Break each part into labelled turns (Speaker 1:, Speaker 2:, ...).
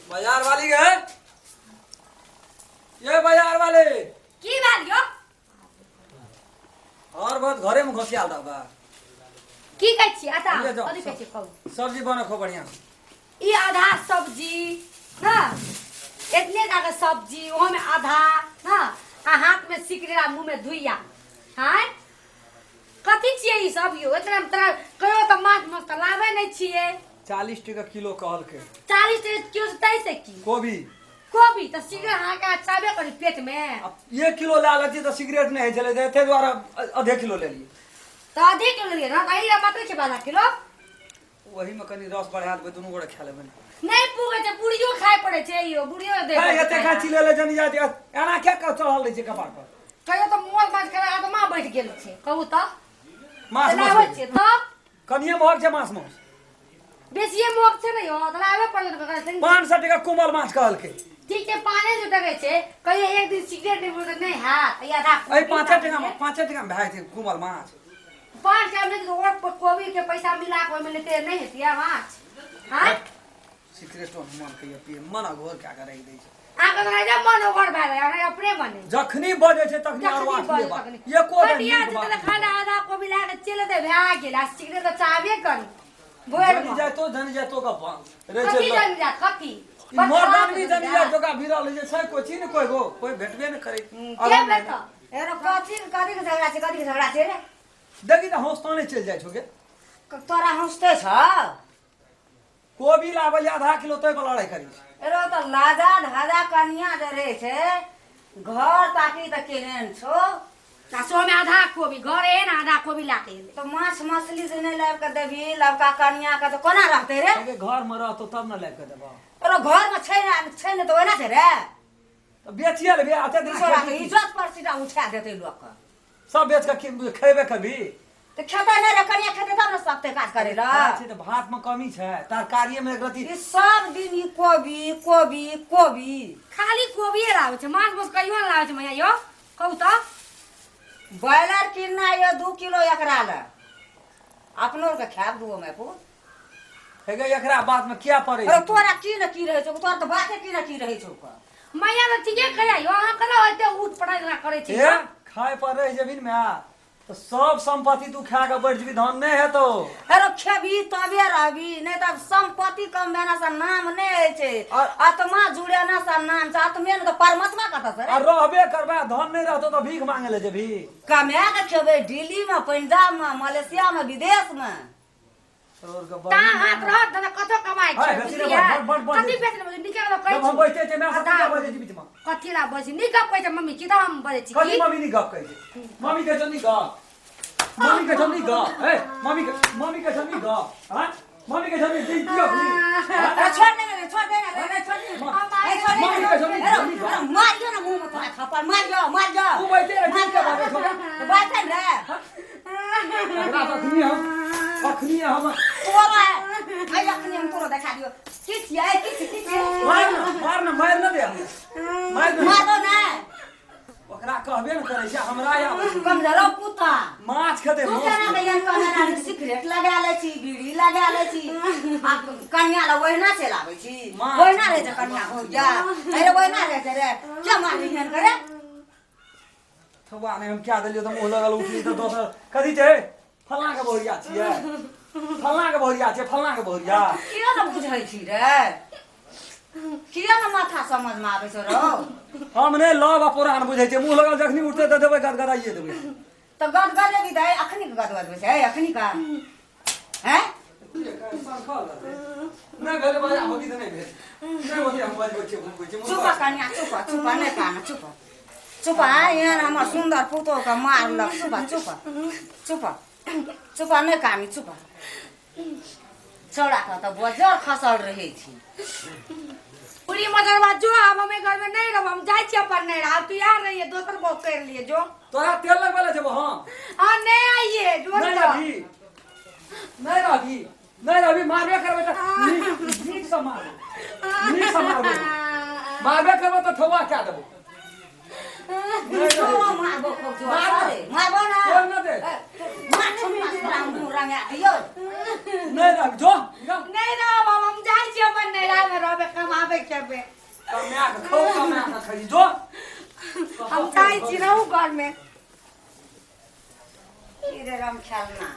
Speaker 1: बाजार वाली गए ये बाजार वाले
Speaker 2: की भेल यौ
Speaker 1: और बहुत घरे में घोसियाल रहबा
Speaker 2: की कहै छियै आता
Speaker 1: ले जाओ,
Speaker 2: कथी कहै छियै कहू
Speaker 1: सब्जी बना खूब बढ़िया
Speaker 2: ई आधा सब्जी ना एतने जाके सब्जी ओहोमे आधा ना आ हाथमे सिगरेट आ मुँहमे धुइया आँय कथी छियै ई सब यौ इतना तोरा कहियो तऽ माछ माछ तऽ लाबै नहि छियै
Speaker 1: 40 टका किलो कहलकै
Speaker 2: 40 टके किलो से तै से की
Speaker 1: कोबी
Speaker 2: कोबी तऽ सिगरेट अहाँके चाहबे करी पेटमे
Speaker 1: अब एक किलो ला लेती तऽ सिगरेट नहि होइ छलै तऽ एते दुआरे आधे किलो ले लिए
Speaker 2: तऽ आधे किलो लेलियै ने तऽ एहि लए मात्र छै आधा किलो
Speaker 1: ओही में कनि रस बढ़ा देबै दुनू गोटे खा लेबै
Speaker 2: नहि पुगै छै बुढ़ियो खाय पड़ै छै यौ बुढ़ियो दे
Speaker 1: है एते खाची ले ले जनी जाय एना क्या के चढ़ल रहै छै कपार पर
Speaker 2: कहियो तऽ मोल माछ करे आदमा बैठ गेल छै कहू तऽ
Speaker 1: माछ
Speaker 2: तऽ लाबै
Speaker 1: माछ
Speaker 2: छियै तऽ
Speaker 1: कनिए महग छै माछ माछ
Speaker 2: बेसिए महग छै ने यौ तऽ लाबे पड़त ने
Speaker 1: 500 टका कोमल माछ कहलकै
Speaker 2: ठीक छै पाने जो टकै छै कहियो एक दिन सिगरेट नहि बोलतै नहि हैत ई आधा
Speaker 1: एहि पाँचे टका मे पाँचे टका मे भए जेतै कोमल माछ
Speaker 2: 5 टाका नहि तऽ और कोबी के पैसा मिला के ओहिमे लेते नहि हेतियै माछ आँय
Speaker 1: सिगरेटो मन कहियो पिए मन अघोर कए के राखि दै छै
Speaker 2: अहाँके तऽ नहि मन ओकर भए रहै अहाँ अपने मने
Speaker 1: जखनी बजै छै तखनी
Speaker 2: जखनी
Speaker 1: अरवा
Speaker 2: बजे
Speaker 1: बात
Speaker 2: तखनी।
Speaker 1: एको दिन
Speaker 2: कटिया
Speaker 1: नीक
Speaker 2: छै
Speaker 1: बात
Speaker 2: तऽ खाना आधा कोबी लए कऽ चलि एतै भए गेल आ सिगरेट तऽ चाहबे करी भोर
Speaker 1: जनी
Speaker 2: मे
Speaker 1: जाय तो जनी जाय तो गप रे
Speaker 2: कथी
Speaker 1: चल
Speaker 2: जन जात कथी
Speaker 1: ई मर्द आदमी जनी जाय तो का भिरल जे छै कोई चीज ने कोई गो कोई भेटबे ने करे
Speaker 2: के भेटत
Speaker 3: एरो कथी कथी के झगड़ा छै कथी के झगड़ा छै रे
Speaker 1: देखी तऽ हौसताने चलि जाइ छौ गे
Speaker 3: तोरा हँसते छ
Speaker 1: कोबी लाबल आधा किलो तै पर लड़ाइ करी छै
Speaker 3: एरो तऽ लाजा धाजा कनिया जे रहै छै घर ताकी तऽ केहन छौ
Speaker 2: आ सौ में आधा कोबी घर एहन आधा कोबी ला के एलै
Speaker 3: तऽ माछ मछली से नहि लाबि कऽ देबही लबका कनिया के तऽ कोना रहतै रे
Speaker 1: अगे घर में रहतो तब न लाबि के देबो
Speaker 3: एरो घर में छै ने छै ने तऽ ओहिना छै रे
Speaker 1: तऽ बेचिए लेबे आते दिन
Speaker 3: तोरा के इज्जत पर सीधा उठा देतै लोक के
Speaker 1: सब बेच के खेबे कभी
Speaker 3: तऽ खेतै नहि रे कनिया खेतै तब ने सकतै काज करै लए
Speaker 1: छै तऽ भात में कमी छै तरकारिये में एक रति
Speaker 3: ई सब दिन ई कोबी कोबी कोबी
Speaker 2: खाली कोबिए लाबै छै माछ मांस कहियो नहि लाबै छै मैया यौ कहू तऽ
Speaker 3: ब्रॉयलर किनना यऽ 2 किलो एकरा लए अपनो के खायब दूगो माय पुत
Speaker 1: हे गे एकरा बात में किया पड़े
Speaker 3: अरे तोरा की ने की रहै छौ तोरा तऽ बाते की ने की रहै छौ ओकर।
Speaker 2: मैया तऽ ठीके कहै यौ अहाँ केना एते ऊट पटाइ जेना करै छी
Speaker 1: हे खाय पर रह जेबी ने माय तऽ सब संपत्ति तू खा के बैठ जेबी धन नहि हेतौ
Speaker 3: अरे खेबही तबे रहबी नहि तऽ संपत्ति कमेना से नाम नहि होइ छै आत्मा जुड़ेना से नाम छै आत्मे ने तऽ परमात्मा कतऽ से
Speaker 1: आ रहबे करबै धन नहि रहतौ तऽ भीख मांगे ले जेबी
Speaker 3: कमा के खेबै दिल्ली में पंजाब में मलेशिया में विदेश में
Speaker 1: तोर के
Speaker 2: ता
Speaker 1: बड़ी
Speaker 2: हाथ रहत तऽ कतौ कमाइ
Speaker 1: हाय,
Speaker 2: छै
Speaker 1: बेसी नहि,
Speaker 2: बुझलियै
Speaker 1: बड़- बड़- बड़-
Speaker 2: कथी बेच लेबै नीके वाला कहै
Speaker 1: जब हम
Speaker 2: छी
Speaker 1: बैठे छियै माय सब
Speaker 2: आधा
Speaker 1: किया बजै छी बीचमे
Speaker 2: कथी ला बजै छी नीक गप कहै छै मम्मी की तऽ हम बजै छी
Speaker 1: कथी
Speaker 2: की
Speaker 1: मम्मी नी गप कहै छै मम्मी कहै छौ नी गप मम्मी कहै छौ नी गप हे मम्मी के मम्मी कहै छौ नी गप हाँ मम्मी कहै छौ नी दी दियौ नी
Speaker 3: अरे छोड़ दे रे, छोड़ दे रे, रे, छोड़ दे ए, छोड़ दे
Speaker 1: मम्मी कहै छौ नी
Speaker 3: अरे,
Speaker 1: नी गप
Speaker 3: अरे, मारियो ना मुंह में तोरा थप्पड़ मारियो मारियो
Speaker 1: तू बैठे रह चुप के बाजै छौ
Speaker 3: बैठे रे
Speaker 1: एकरा तऽ अखनी हम अखनी हम
Speaker 3: तोरा आइ अखनी हम तोरा देखा दियो की छियै की छी की छियै
Speaker 1: मार न मार न मार न दे मार न
Speaker 3: मारो ना
Speaker 1: ओकरा कहबे न करै छै हमरा आबै छै।
Speaker 3: कमजोर कुत्ता
Speaker 1: माछ खेतै
Speaker 3: तू
Speaker 1: माछ
Speaker 3: केना के एहन कमेना सिगरेट लगा लै छी बीड़ी लगा लै छी आ कनिया लग ओहिना चलि आबै छी
Speaker 1: माछ।
Speaker 3: ओहिना रहै छै कनिया हो जा अरे ओहिना रहै छै रे क्या मारली एहन करे
Speaker 1: थौआ नहि हम क्या देलियै तऽ मुँह लगल उठली तऽ दोसर कथी छै फल्लाँ के बहुरिया छियै फल्लाँ के बहुरिया छियै फल्लाँ के बहुरिया
Speaker 3: किया ने बुझै छी रे किया ने माथा समझ में आबै छौ रौ
Speaker 1: हम नहि लव आ पुरान बुझै छियै मुँह लगल जखनी उठतै तऽ देबै गदगदाइए देबै
Speaker 3: तऽ गदगदेबी तऽ अखनी के गदगदबै छै अखनी का हैं
Speaker 1: नहि भेलै बजा होगी तऽ नहि भेल नहि होती हम बजबै छियै भुकबै छियै
Speaker 3: चुप कनिया चुप चुप नहि कान चुप चुप एहन हमर सुन्दर पुतोहके मारलक चुप चुप चुप चुप नहि कानी चुप छौड़ाके तऽ बजर खसल रहै छी
Speaker 2: पूरी मजरवा जो आब हमें घर में नहीं रहब हम जाइ छी अपन नहीं रहब तू यार रहिए दोसर बहु कर लिए जो
Speaker 1: तोरा तेल लगबै लए जेबो हम
Speaker 2: हाँ नहीं आइए जो
Speaker 1: नहि रहबी नहि रहबी नहि रहबी मारबे करबै तऽ नीक नीकसँ मारबै नीकसँ मारबै मारबे करबै तऽ ठौआ कए देबो
Speaker 3: तोरा मारबो खूब जोर
Speaker 1: मार।
Speaker 3: से मारबो ना
Speaker 1: छोड़ ना दे।
Speaker 3: ए, मार ना तोरा मुंह रंगा दियो
Speaker 1: नहीं रह जो निकल।
Speaker 2: नहीं रहब हम हम जाइ छी अपन नैहरा में रहबे कमाबे खेबे
Speaker 1: कमाए के खो कमाए के खई जो
Speaker 2: हम जाइ छी रहू घर में
Speaker 3: ई रे राम खेलना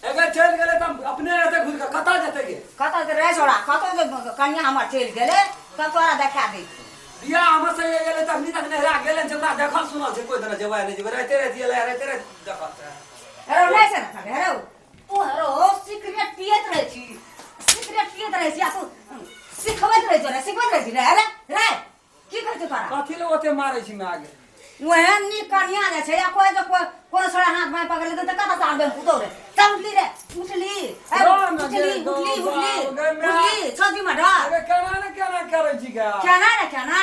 Speaker 1: अगर चलि गेलै तऽ अपने एतै घुरि कऽ कतऽ जेतै गे
Speaker 3: कतऽ जे रे छोड़ा कतऽ जे कनिया हमर चलि गेलै तब तोरा देखा दै छियौ।
Speaker 1: बियाह हमर से गेलै तखनी तक नहिरा गेलै छै ओकरा देखल सुनल छै कोइ दने जेबै नहि जेबै राइते राति एलै राइते राति देखल छै
Speaker 3: हेरो नहि छै ने हेरो तू हेरो सिगरेट पियैत रहै छी सिगरेट पियैत रहै छी आ तू सिखबैत रहै छी रे सिखबैत रहै छी रे रे रे की कहै छौ तोरा
Speaker 1: कथी लए ओते मारै छी माय गे
Speaker 3: ओहन नीक कनिया जे छै आ कोइ जे कोइ कोनो छोड़ा हाथ बाँहि पकड़ लेतै तऽ कतऽ से आनबै पुतोह रे चल उठली रे उठली ए,
Speaker 1: राम
Speaker 3: उठली
Speaker 1: गे,
Speaker 3: उठली उठली
Speaker 1: बाप गे, माय।
Speaker 3: उठली सब्जी में डर
Speaker 1: अरे केना ने केना करै छी गे
Speaker 3: केना रे केना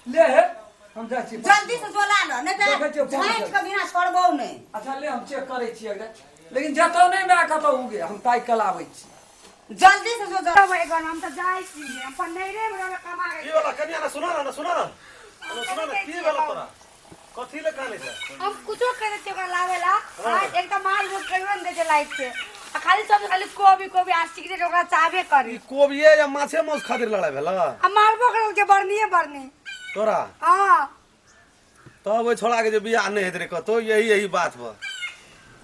Speaker 1: ले हे हम जाइ छी
Speaker 3: जल्दी से जोला ल नहि
Speaker 1: देखै
Speaker 3: तऽ
Speaker 1: छियौ फोन
Speaker 3: झाँटि के बिना छोड़बौ नहि
Speaker 1: अच्छा ले हम चेक करै छी एकरा लेकिन जतौ नहि माय कतौ उगे हम ताकि कऽ लाबै छी
Speaker 3: जल्दी से जो
Speaker 2: रहबै घर में हम तऽ जाइ छी अपन नैहरे में रहबै कमा
Speaker 4: की वाला कनिया ना सुना ना सुना ना सुना ना की वाला तोरा कथी ले काने छै
Speaker 2: हम कुछो करे छियै ओकरा लावे ला हाँ, एक तऽ माल भूख कहियो नहि दै छै लाइट से आ खाली सब खाली कोबी कोबी आ सिगरेट ओकरा चाहबे करी
Speaker 4: ई कोबिये या माछे मांस खातिर लड़ाई भेला
Speaker 2: आ मारबो करल के बरनिए बरनी
Speaker 4: तोरा
Speaker 2: हाँ
Speaker 4: तब ओहि छोड़ा के जे बियाह नहि हेत रे कतौ यही यही बात पर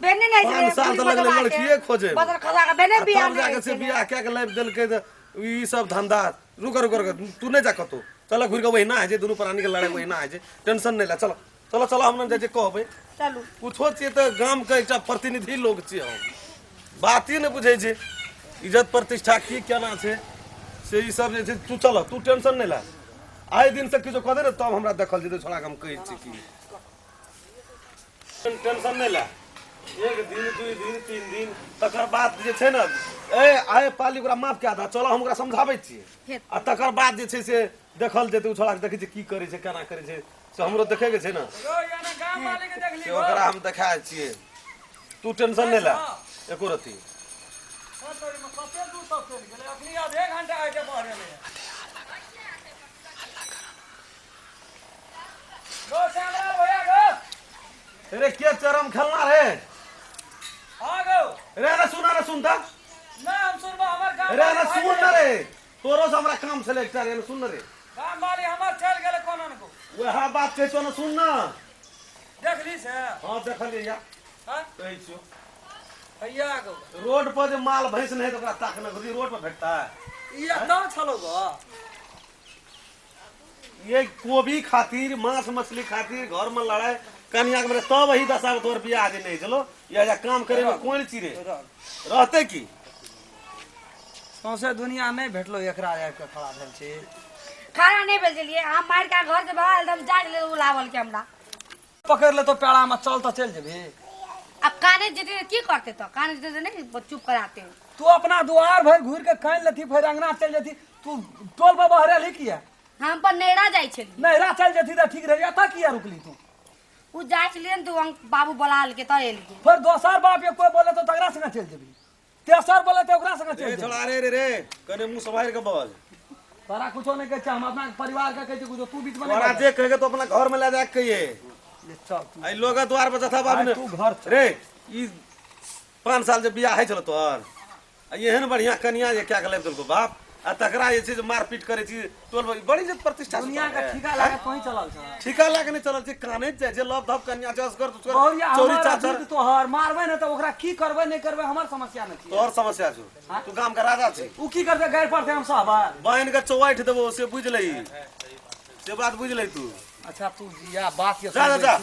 Speaker 2: बेने नहीं
Speaker 4: पाँच साल तऽ लगलै लड़किए खोजै मे।
Speaker 2: बदल खसा के बेने
Speaker 4: आ
Speaker 2: बियाह
Speaker 4: तब
Speaker 2: नहीं
Speaker 4: जाके से बियाह कए के लाबि देलकै तऽ ई सब धंधा रुक रुक रुक तू नहि जा कतौ चल घुरि कऽ ओहिना होइ छै दुनू प्राणी के लड़ाई ओहिना होइ छै टेंशन नहि ले चल चल चल हम जाइ छियै कहबै
Speaker 2: चलू
Speaker 4: कुछो छियै तऽ गामके एकटा प्रतिनिधि लोक छियै हम बाते नहि बुझै छै इज्जत प्रतिष्ठा की केना छै से ई सब जे छै तू चल तू टेंशन नहि ले आइ दिन से किछो कऽ दे ने तब हमरा देखल जेतै छोड़ा के हम कहै छियै की टेंशन नहि ले एक दिन दुई दिन तीन दिन तकर बाद जे छै ने ए आइ पाली ओकरा माफ कए दह चल हम ओकरा समझाबै छियै आ तकर बाद जे छै से देखल जेतै ओ छोड़ाके देखै छियै की करै छै केना करै छै से हमरो देखैके छै ने से ओकरा हम देखा छियै तू टेंशन नहि ले एको रत्ती अरे के चरम खेलना रे अरे अरे सुन अरे सुन त अरे अरे सुन न रे तोरो से हमरा काम छलै एकटा रे सुन न रे वएह बात कहै छौ ने सुन न
Speaker 1: देखली से
Speaker 4: हाँ देखलियै या
Speaker 1: हाँ?
Speaker 4: कहै छियौ
Speaker 1: हैया गो
Speaker 4: रोड पर जे माल भैंस नहि है तऽ ओकरा ताकने घुरी रोड पर भेटतै
Speaker 1: ई एतऽ छलो गो
Speaker 4: ये कोबी खातिर मांस मछली खातिर घर में लड़ाई कनिया के मेरे तब वही दशा में तोहर बियाह जे नहीं चलो या जा काम करे में कोन चीज रे रहते की
Speaker 1: सौंसे दुनिया नहि भेटलो एकरा आबि कऽ खड़ा भेल छी
Speaker 2: खाना नहीं भेल छलियै हम मारि के घर से बाहर एकदम जा गेलै ओ लावल के हमरा
Speaker 1: पकड़ि लेतो पेड़ा में चल तऽ चलि जेबही
Speaker 2: अब काने जेते तऽ की करते तो काने जेते तऽ नहीं चुप कराते
Speaker 1: तू अपना दुआर भरि घुरि के कानि लेती फेर अंगना चलि जेती तू टोल पर बहरेलही किया
Speaker 2: हम पर नैरा जाइ छलियै
Speaker 1: नैहरा चलि जेती तऽ ठीक रही एतऽ किया रुकली तू
Speaker 2: ओ जाइ छलियै ने तऽ ओ बाबू बोला लेलकै तऽ एलियै
Speaker 1: फेर दोसर बाप ये कोई बोले तो तकरा संगे चलि जेबही तेसर बोले तो ओकरा संगे चलि
Speaker 4: रे
Speaker 1: जेबही
Speaker 4: छोड़ा रे रे रे कने मुंह सम्हारि के बोल
Speaker 1: तोरा कुछो नहि कहै छै हम अपना परिवार के कहै छै कुछो तू बीच में
Speaker 4: तोरा जे कहे के तो अपना घर में ले जाके कहिए
Speaker 1: ले चल तू
Speaker 4: आई लोग द्वार पर जथा बाबू ने
Speaker 1: तू घर चल।
Speaker 4: रे ई 5 साल जे बियाह होइ छलो तोहर आ एहन बढ़िया कनिया जे क्या के लाबि देलको बाप आ तकरा जे छै से मारपीट करै छी टोल पर बड़ी जे प्रतिष्ठा छै
Speaker 1: दुनिया के
Speaker 4: तोहर।
Speaker 1: ठीका लगा कहीं चलल छै
Speaker 4: ठीका लए के नहि चलल छै काने जाइ छै लव धप कनिया छै असगर तुसगर
Speaker 1: बहुरिया
Speaker 4: चोरी
Speaker 1: हमर
Speaker 4: चाचर
Speaker 1: अजीत तोहर मारबै ने तऽ ओकरा की करबै नहि करबै हमर समस्या नहि छियै
Speaker 4: तोहर समस्या छौ तू गाम के राजा छी
Speaker 1: ओ की करतै गारि पड़तै हम सहबै
Speaker 4: बहन के चौवाइठ देबो से बुझि लही से बात बुझि लही तू
Speaker 1: अच्छा तू या बात ये
Speaker 4: जा, जा, जा।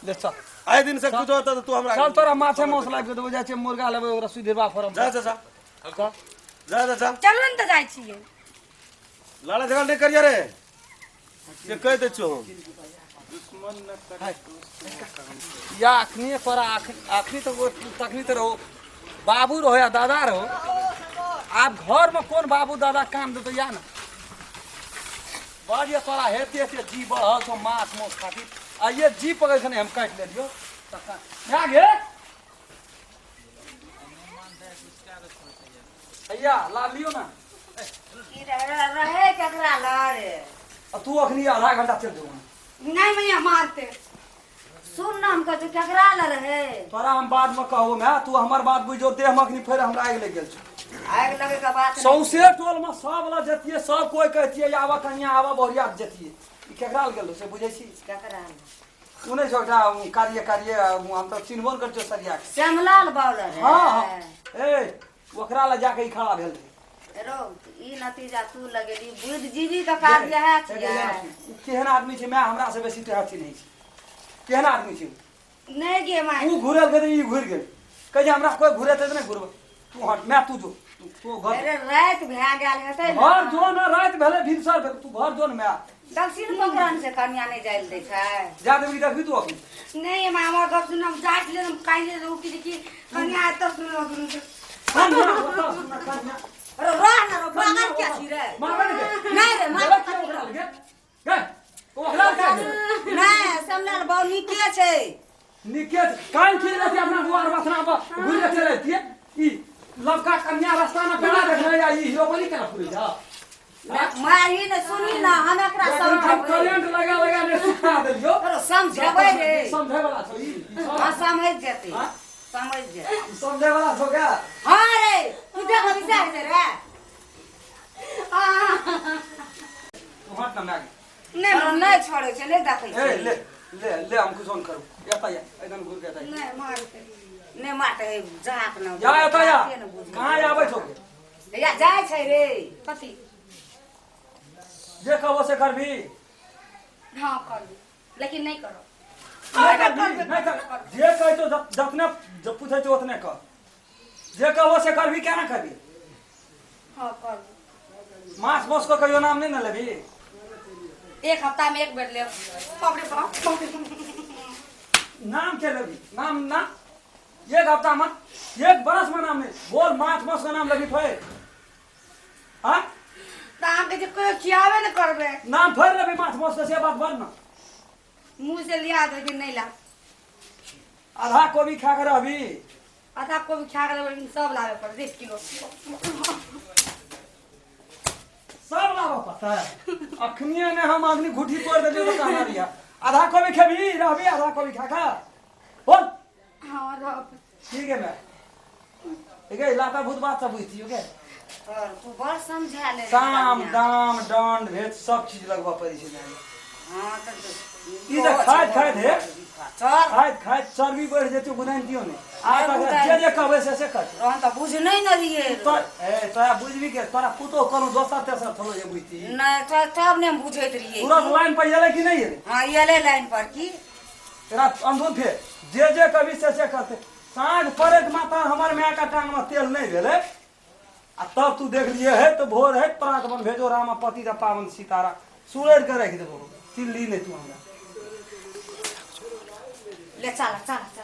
Speaker 1: ले चल
Speaker 4: आइ दिन से कुछ होता तऽ तू हमरा
Speaker 1: चल तोरा माछे मांस लाबि के देबो जाइ छियै मुर्गा लेबै ओकरा सुधीरबा फोरम
Speaker 4: जा जा जा
Speaker 1: चल
Speaker 4: जा जा जा
Speaker 2: चलू ने तऽ जाइ छियै
Speaker 4: लड़ा झगड़ा नहि करिया रे से कहि दै छियौ हम
Speaker 1: या अखनी तोरा अखनी तऽ तखनी तऽ रहो बाबू रहो या दादा रहो आब घरमे कोन बाबू दादा काम देतौ या ने बड़ ये तोरा हेते हेते जी बढ़ल छौ माछ मांस खातिर आ ये जी पकड़ के नहि हम काटि लेलियौ तखन भए गेल भैया ला लियौ ने
Speaker 3: की रहे रहे केकरा लरे
Speaker 1: आ तू अखनी आधा घंटा चल जो।
Speaker 2: नहीं मैया मारते।
Speaker 3: सुन ना, हम कहै छियौ केकरा लए रहे?
Speaker 1: तोरा हम बाद में कहबो मैं, तू हमर बात बुझो। देह में अखनी फेर हमरा आगि लागि गेल छौ।
Speaker 3: आगि लगे के बात नहि।
Speaker 1: सौंसे टोल में सब लग जतिये, सब कोई कहतिये आबऽ कनिया, आबऽ बहुरिया जतिये। ई केकरा लग गेल से बुझै छी?
Speaker 3: केकरा लए?
Speaker 1: ओ नहि छौ एकटा कारिये कारिये, हम तऽ चिन्हबो नहि करै छियौ सरिया के।
Speaker 3: श्यामलाल बाउल रहे?
Speaker 1: हँ हँ, ए ओकरा लग जाके ई खड़ा भेल रहै।
Speaker 3: रो ई नतीजा तू लगेली, बुद्धिजीवी के काज इएह छियै।
Speaker 1: ओ केहन आदमी छै माय? हमरा से बेसी तोरा चिन्है छै। केहन आदमी छै ओ?
Speaker 2: नहीं गे माय।
Speaker 1: ओ घुरल गेल, ई घुरि गेल। कहै छै हमरा कोइ घुरेतै तऽ नहि घुरबै। तू हट माय, तू जो, तू तू घर।
Speaker 3: अरे राति भए गेल हेतै ने।
Speaker 1: घर जो ने, राति भेलै, भिनसर भेलै, तू घर जो ने माय।
Speaker 3: दक्षिण पकड़न से कनिया नहि जाय दै छै।
Speaker 1: जा देबी, देखबी तू अखन।
Speaker 2: नहीं माय, हमर गप सुन, हम जाट ले, हम काहे ले रुकी देखी कन्या एतऽ सुन सुन।
Speaker 1: कन्या ओतऽ सुन कन्या।
Speaker 3: अरे रह न रो, पागल क्या छी रे?
Speaker 1: मारबै ने गे?
Speaker 3: नहि रे, मार।
Speaker 1: गलत किया ओकरा लगे? गे, ओकरा लगे?
Speaker 3: नहि, श्यामलाल बाबू नीके छै।
Speaker 1: नीके कान खींच लेती अपना दुआर बसना पर घुरि के चले जैतियै। ई लवका कन्या रास्ता में पेड़ा देखने या ई हीरो बनी केना फुरै जा।
Speaker 3: मारही ने, सुनी ना, हम एकरा
Speaker 1: हम
Speaker 3: समझेबै।
Speaker 1: करेंट लगा लगा ने सुखा देलियो।
Speaker 3: अरे समझेबै रे।
Speaker 1: समझे वाला छौ ई ई सब?
Speaker 3: हाँ, समझ जेतै।
Speaker 1: हाँ?
Speaker 3: समझ जेतै।
Speaker 1: ई समझे वाला छौ क्या?
Speaker 3: हाँ रे, तू देख अभी से हेतै रे।
Speaker 1: तू हट ना माय।
Speaker 2: नहीं।
Speaker 3: अरे नहि छोड़ै छै, नहि देखै
Speaker 1: ए
Speaker 3: छै।
Speaker 1: ले ले ले, हम कुछ करू। एता या एकदम घुर के एता।
Speaker 2: नहीं मारते।
Speaker 3: नहि मारतै, जाक न।
Speaker 1: या एता या।
Speaker 3: बाते ने बुझै।
Speaker 1: कहाँ आबै छौ?
Speaker 3: या जाइ छै रे।
Speaker 2: कथी?
Speaker 1: जे कहबो से करबी?
Speaker 2: हाँ कर, लेकिन नहीं करो।
Speaker 1: नहि करबी? नहि कर। जे कहै छौ, जतने जब पूछै छौ ओतने कर। जे कहबो से करबी? केना करबी?
Speaker 2: हाँ कर।
Speaker 1: माछ मांस के कहियो नाम नहि ने लेबी?
Speaker 2: एक हफ्ता में एक बेर लेब। बाप रे बाप, बाप रे बाप।
Speaker 1: नाम के लेबी? नाम ना, एक हफ्ता में, एक बरस में नाम नहीं बोल। माछ मांस के नाम लेबी फेर? हाँ?
Speaker 2: तऽ अहाँके जे कोइ खियाबे ने करबै।
Speaker 1: नाम फेर लेबी माछ मांस के, से बात बोल ना।
Speaker 2: मुँह से लिया लेकिन नहीं ला।
Speaker 1: आधा कोबी खा के रहबी?
Speaker 2: आधा कोबी खा के लेबै, लेकिन सब लाबे पड़त, 1 किलो।
Speaker 1: सब लाबऽ पड़तै? अखनिए ने हम आदमी घुटी तोड़ि देलियै तऽ कहना रहिया। आधा कोबी खेबही, रहबी आधा कोबी खा खा? बोल।
Speaker 2: हाँ, रहब।
Speaker 1: ठीक है मैं, ठीक है। लाता भूत बात सब बुझती हो क्या?
Speaker 3: तोर तू बड़ समझा ले रे।
Speaker 1: साम
Speaker 3: कनिया।
Speaker 1: दाम दंड भेद सब चीज लगबऽ पड़ै छै माय।
Speaker 3: हाँ तऽ
Speaker 1: ई तऽ खाइत खाइत हे।
Speaker 3: चल।
Speaker 1: खाइत खाइत चर्बी बढ़ि जेतै, बुझानि दियौ ने आ
Speaker 3: नहि
Speaker 1: तकरा।
Speaker 3: बुझानि।
Speaker 1: जे जे कहबै से से कर।
Speaker 3: तहन तऽ बुझ नहि ने रहियै।
Speaker 1: तो ए तोरा बुझबी के? तोरा पुतोह कोनो दोसर तेसर थोड़ो जे बुझती।
Speaker 3: नहि, तब ने हम बुझैत रहियै।
Speaker 1: तुरंत लाइन पर एलै कि नहि एलै?
Speaker 3: हाँ, एलै लाइन पर की।
Speaker 1: तोरा अंधुन फेर जे जे कभी से से करते। साँझ पड़ैत माता हमर माय के टांग में तेल नहि भेलै आ तब तू देख लिए हे तो भोर है प्रात बन भेजो रामा पति दा पावन सितारा सुरैर के राखि देबो। चिल्ली नहि तू हमरा।
Speaker 3: ले चल चल चल।